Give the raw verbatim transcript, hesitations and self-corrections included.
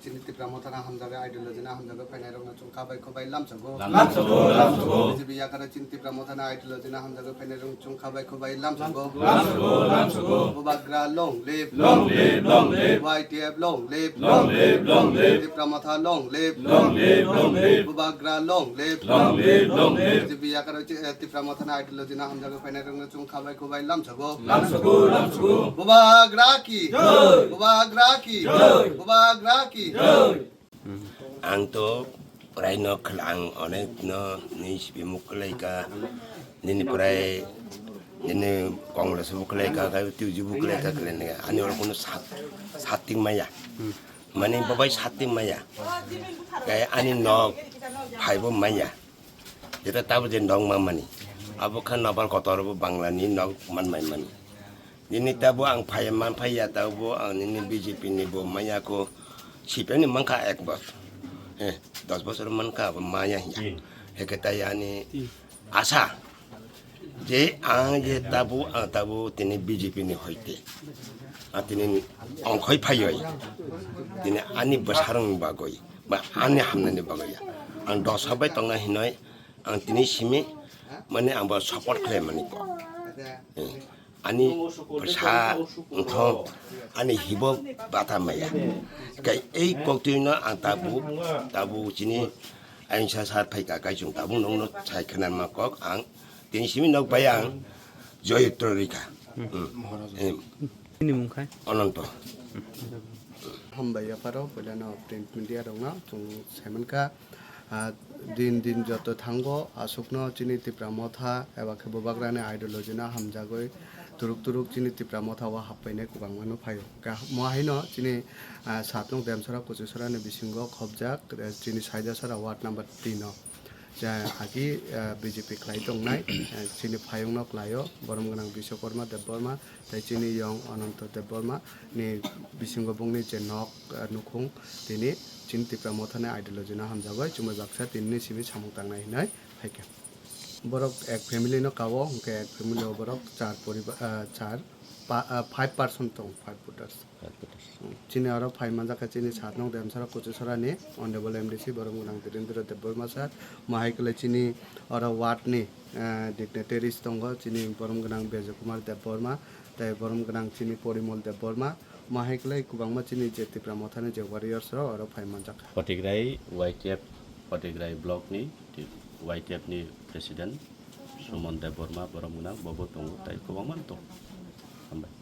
Chini Tipra Motha na hamjagwi, ideology na hamjagwi phainairokno chwng kha bai khubai lamsago. Lamsago, lamsago. B J P yakar chini Tipra Motha na ideology na hamjagwi phainairokno chwng kha bai khubai lamsago. Lamsago, lamsago. Bubagra long live. Long live, long live. Y T F long live. Long live, long live. Tipra Motha long live. Long live, long live. Bubagra long live. Long live, long live. B J P yakar chi-, eh, Tipra Motha na ideology na hamjagwi phainairokno chwng kha bai khubai lamsago. Lamsago, lamsago. Bubagra ki. Jai. Bubagra ki. Jai. Bubagra ki. Jai. Ang to prai no khla-, ang onek no ni sipi muk kwlai ka, nini prai nini Congress muk kwlai ka, ka tu jibu kwlai ka kwlai ne. Ani oro kono sat, sat ting maya. Mani babai sat ting maya. Kai ani nok phai bo maya. Jeta tabo je nok ma mani. Abo kha nokbar kotor bo Bangla ni nok man mai mani. Nini tabo ang phai man phai ya tabo ang nini B J P ni bo maya ko C P M ni mankha ek bosor. Eh, dos bosor mankha abo maya hiya. Heke tai ani asa je ang je tabo ang tabo tini B J P ni hoite. Ang tini ongkhoi phaioi. Tini ani bwsarang bagoi ba ani hamnani bagoi ya. Ang dosa bai tongna hinoi ang tini simi mane ang bo support khlai mani ko. Eh, ani bwsa wngkha ani hibo bata maya. Kai ei koktwino ang tabu, tabu chini ayungsa sar phaika kai chwng tabu nokno sai khwnanma kok ang tini simi nok bai ang joyotro rikha. Hmm. Eh, Nini mung khai? Ananto. Hambai yapharo puilano print media rokno chwng saimankha. Ah, din din joto thango, aswkno chini Tipra Motha eba khe Bubagrani ideology no hamjagwi turuk turuk chini Tipra Motha o happainai kwbangma no phaio. Ka-, mo haino chini, ah, satnok Demsora Kuchusora ni bisingo khobjak, eh, chini Saidasora ward number tin o. Je agi, eh, B J P khlai tongnai, eh, chini phayungno khlaio, borom gwnang Biswakarma Debbarma, tei chini yong Ananto Debbarma ni bisingo bongni je nok, eh, nukhung tini chini Tipra Mothani ideology no hamjagwi chumui baksa tinini simi samung tangnai hinwi phaikha. Borok ek family no kao, hwnkhe ek family o borok char poriba-, eh, char pa-, eh, five person tong, five voters. Chini oro phai manjak kha chini satnok Demsora Kuchusora ni Honorable M D C borom gwnang Dhirendra Debbarma sir. Mo hai kwlai chini oro ward ni, eh, dignitaries tongo, chini borom gwnang Bejo Kumar Debbarma, tei borom gwnang chini Porimol Debbarma. Mo hai kwlai kwbangma chini je Tipra Mothani je warriors rok oro phai manjak kha. Patigrai Y T F, Patigrai block ni Y T F ni president Suman Debbarma borom gwnang bobo tongo, tei kwbangma tongo. Hambai.